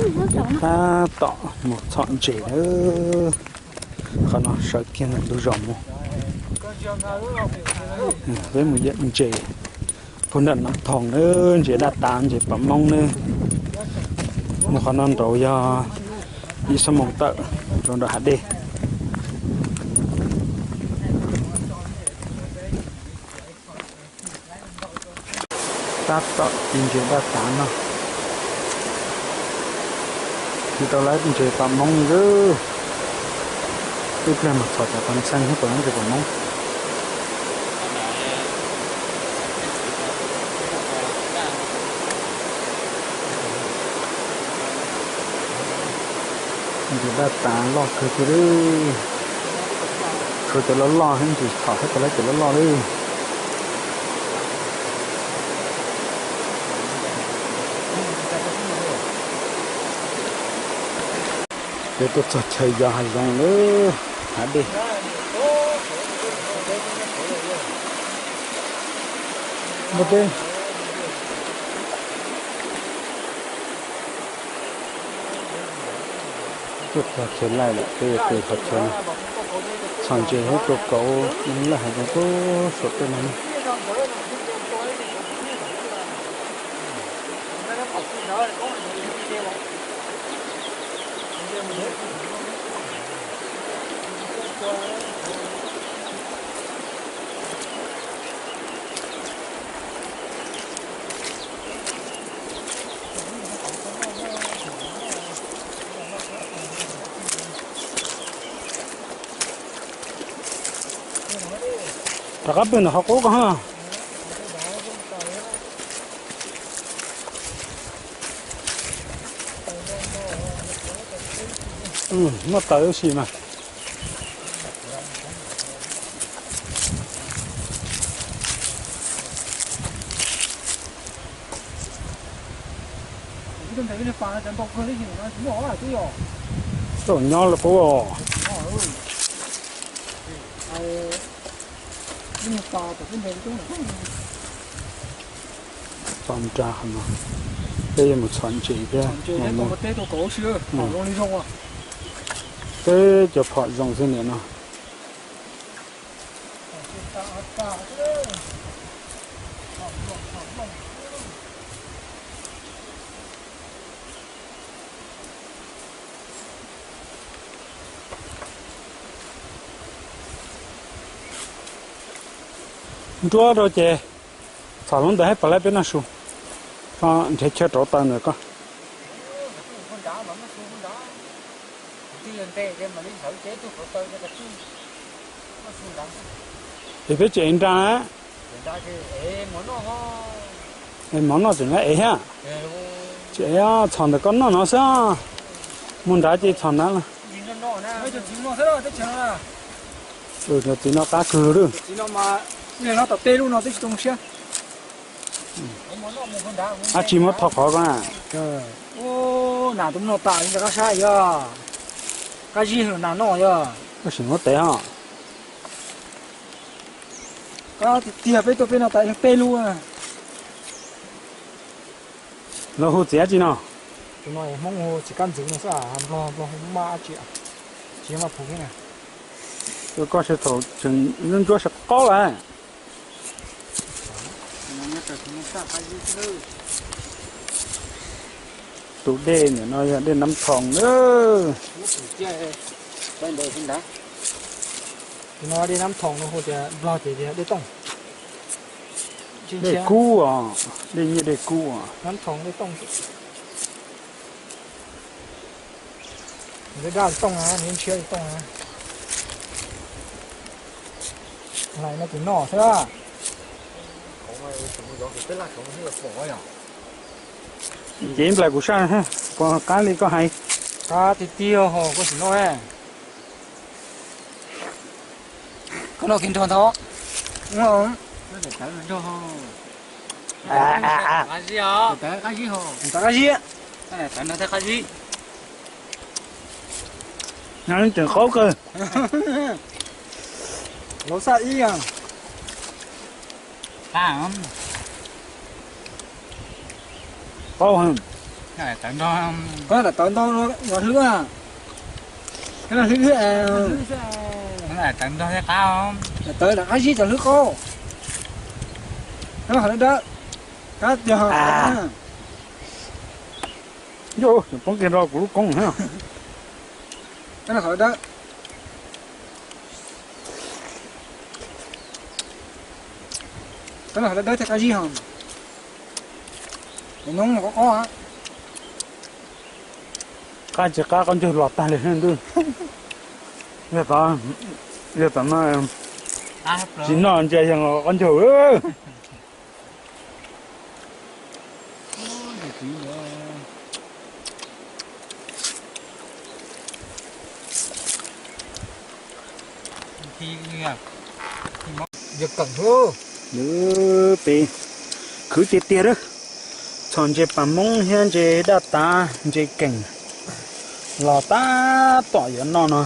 Tab tom mus txhom ntses na. Qhov no sawv kiag ntawm ntug zos mus. Peb mus yawm ntses puag nram Nab Thoom na, ntses daj tas ntses pam moob na. Mus qhov no nraud yog ib xuab moos tawm rau nram hav dej. Tab tom ci ntses daj tas no. Ci tau lawm ntses pam moob li. Ib pliag mus txhom cov pas ntxhee thiab puas muaj ntses pam moob. Ntses daj tas loj kawg kiag li. Tshuav cov loj loj thiab ntsis thaum thiab tau lawv cov loj loj li. Peb tuaj txog chaw yos hav zoov lawm, hav dej. Tuaj txog chaw laij lawm, peb yuav pw qhov chaw no. Txhom ntses thiab tua kauv, laij hav zoov puag saum tej no. Rov qab pw ntawm qhov qub ko ha. Muaj taws tab sis mas. Txawm nyob lawm qub os. Txog nrad qhov no, peb yuav mus txhom ntses thiab. Peb cov phom zoo xwb niam no. Nruab rau ces txhom lub ntawd hab pab laib peb noj su. Nrhiav chaw rauv taws ntawm koj. Es peb tsis ev nra na. Es mov noj tseem ev thiab. Tsis ev, txhom ntawm koj noj no xwb. Mus nrad ces txhom nrad los. Cov txiv no qab kawg li. Dab tsi muab thov qhov ko na? Nas tus noj tas li ntawd qab sab yog, qab zib nas noj yog. Koj sim muab tev ho. Qab tiag tiag peb tuaj peb noj tas peb lub. Los hu txiv dab tsi no? Tus no Hmoob hu txiv kab ntxwv no xwb, Nplog Nplog hu maj dab tsi, tsis yog maj phuv thiab na. Koj sawv thaum tseem ntsuab sawv qaub lawm. Tus dej ntawm no yog dej Nab Thoom na. Tus no dej Nab Thoom no hu tias Nplog ces tias dej Tooj. Dej kub os, dej nyiaj dej kub os. Nab Thoom dej Tooj. Nws daj li Tooj na, nws ntshiab li Tooj na. Hlais no ces noj xwb. Ces nplaim kuv saj, puas qab li koj hais? Qab tiag tiag ho koj sim noj. Koj noj kiag nrog ntag. Qab zib. Qab zib. Nws tseem qaub kawg. Lawv xaj ib. Qaub heev. Koj lam tawv nto no hlwb, koj no hlwb hlwb, lam tawv lam qab zib cov hlwb qaub. Koj no qhov dawb dawb, kab tiag. Yog, poob kiag rau kuv lub koob thiab. Koj no qhov dawb dawb. Koj no qhov dawb dawb thiab qab zib hos. Cov noob no qab qab. Qab tsis qab qaub ncaug los tag li xwb ntuj. Yog tom, yog tom no tsis noj ntsia yog qaub ncaug. Peb khwv tiag tiag lawm. Txhom ntses pam moob thiab ntses daj tav, ntses keem los tab tom yuav noj no.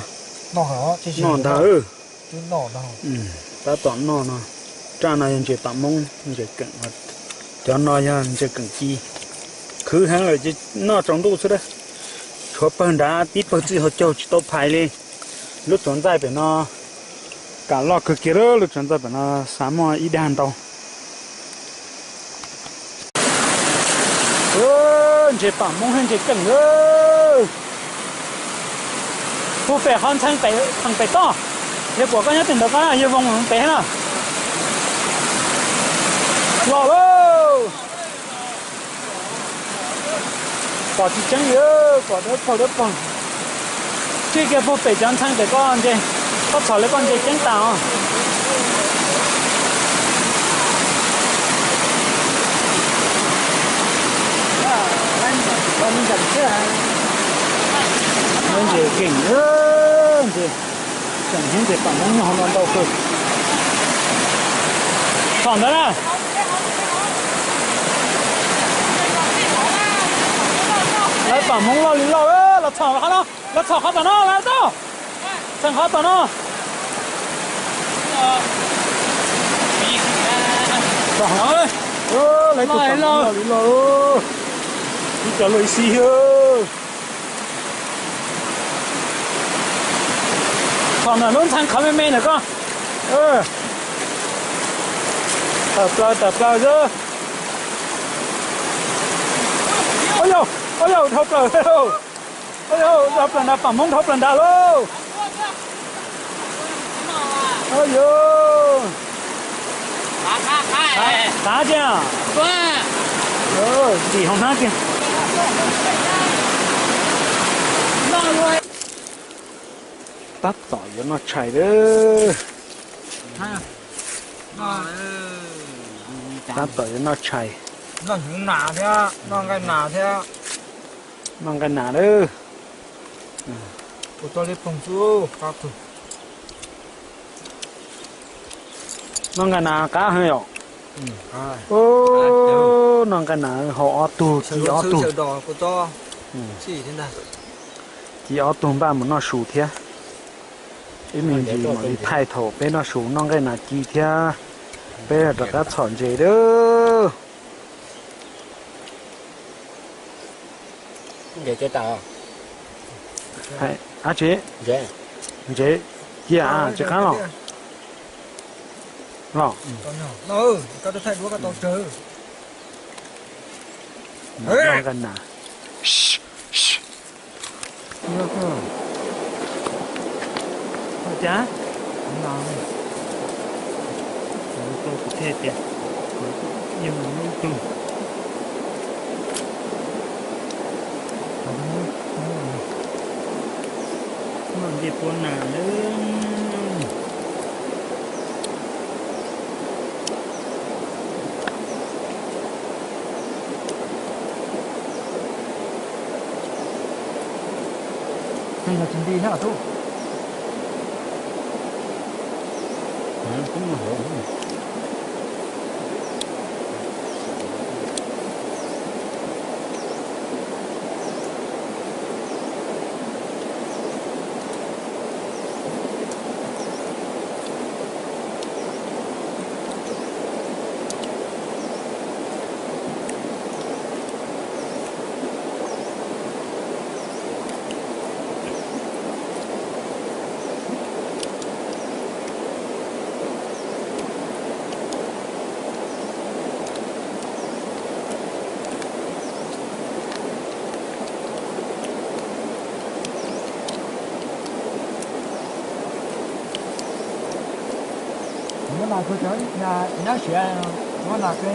Noj ntag. Tab tom noj no. Raj no yog ntses pam moob, ntses keem, cov no yog ntses keem ci. Khwv heev lawm ces noj tsaus ntuj xwb dab. Tshuav pawg nrad tib pawg txij hauv caug tsis tau phais li. Lub tsuav ntxaij pem no kam loj kawg kiag lawm, lub tsuav ntxaij pem no xav muaj ib dag ntau. Ntses pam moob thiab ntses keem lawm. Puag pem qhov ntxhee pem, theem pem toj. Yog puas koj nyob tim ntawd koj yog voos pem na. Los lauj. Pom tsis tseeb li, pom dawb paug dawb paug. Txij kiag puag pem cov ntxhee pem koj ntses, koj txhom li koj ntses ceeb tas os. Ntses keem, ntses keem thiab ntses pam moob nyob hauv no ntau kawg. Txhom ntawd na. Lawv pam moob loj li loj, los txhom qhov no, los txhom qhov tom no lawm tau. Txhom qhov tom no. Lawv pam moob loj li loj, ib co luaj ib xib. Txhom ntawm lub ntxhee qhov me me ntawm koj. Tawm plaws tawm plaws xwb. Au yau, au yau, dhau plaws. Au yau, dhau plaws nrad, pam moob dhau plaws nrad lauj. Au yau. Qav tiag. Tim hauv hnab tiag. Tab tom yuav noj tshais lawm. Tab tom yuav noj tshais. Noj hnyuv nas thiab noj nqaij nas thiab. Noj nqaij nas lawm. Noj nqaij nas qab heev yom. Noj nqaij nas haus ob tug ci ob tug. Ci ob tug npaj mus noj su thiab. Ib me ntsis mam li thaij thaum peb noj su noj nqaij nas ci thiab. Peb rov qab txhom ntses lawm. Ab tsi, ntses cia tsis qab los. Los. Noj nqaij nas. Cas? Kuv thiaj tias kuv yeej mus lub tug. Noj ncej puab nas lawm. Yog tsis nti thiab tub. Nyab siav muab nas ke.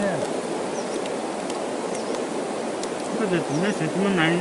Koj tias tus nyab siav tsis muab nas.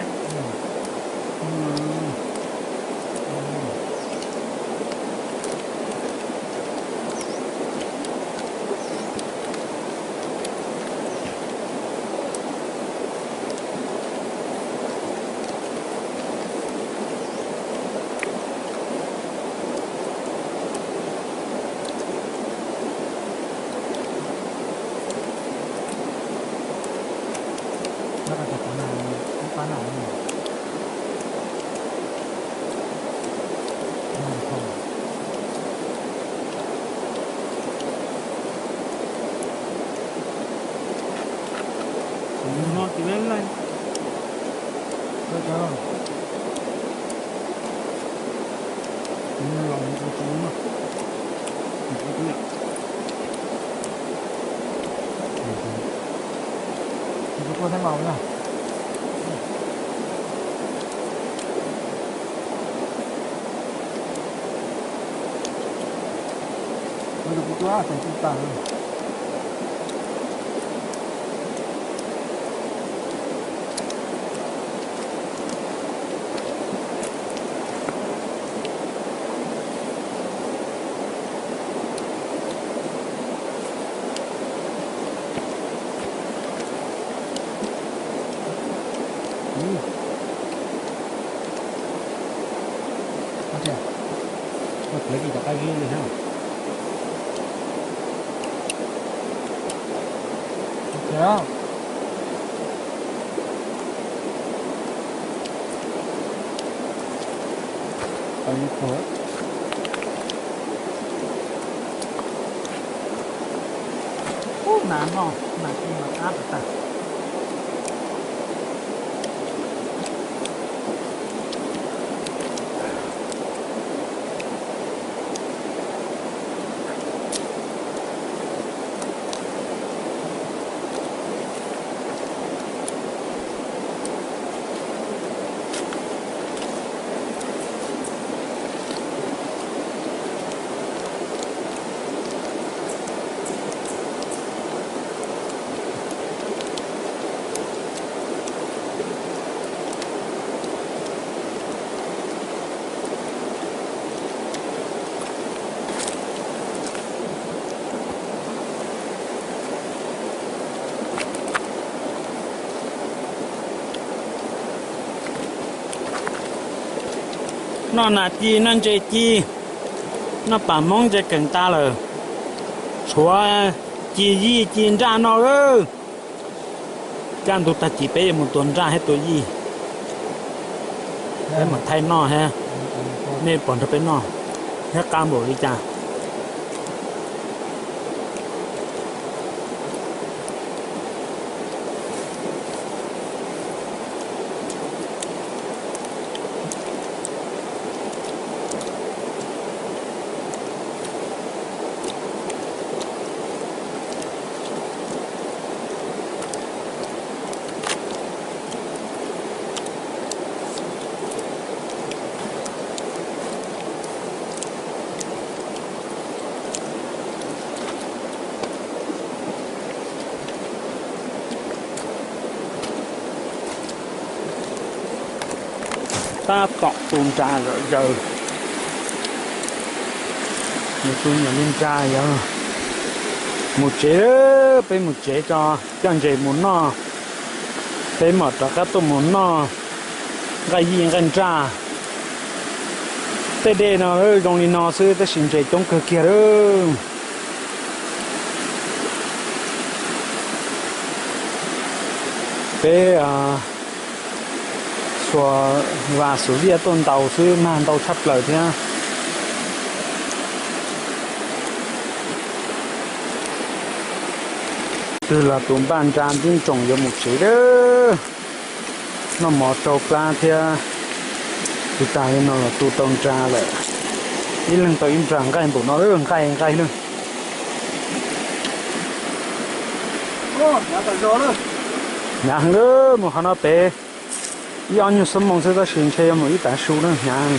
Tus tua thiab mas na. Tus tua tas tas. Ua dlev kis cov qab zib li thiab. Ub, nas no, nas ci mas qab tas tas. Noj nas ci noj ntses ci, noj pam Hmoob ntses kawg tas lawm. Tshuav ci yij ci nraj noj lawm. Kaj ntug tag kis peb yuav mus tua nraj thiab tua yij, peb mus thaij noj thiab, nej pom nrog peb noj thiab qab npaum li cas. Tab tom tu nra lawm yawg. Nws tu nyuam li nra yog mus tsev, peb mus tsev tso, coj ntses mus noj, peb mam rov qab tuaj mus noj nqaij yij nqaij nraj. Tej dej no zoo li no xwb tab sis ntses coob kawg kiag lawm. Peb xuas vas xuas viaj tuaj ntaus xwb mag ntau tshaj plaws thiab. Twg los tus npaj nra ntib ntsoos yuav mus tsev lawm. Noj mov raug plab thiab, tu tag li no los tu tau nra lawm. Ib leeg tau ib nra nqaij npaum no lawm, nqaij nqaij lawm. Hnyav heev lawm, mus qhov no pem ib ob nyuag xuab moos xwb tab sis ntshe yuav mus ib tav su na, hnyav.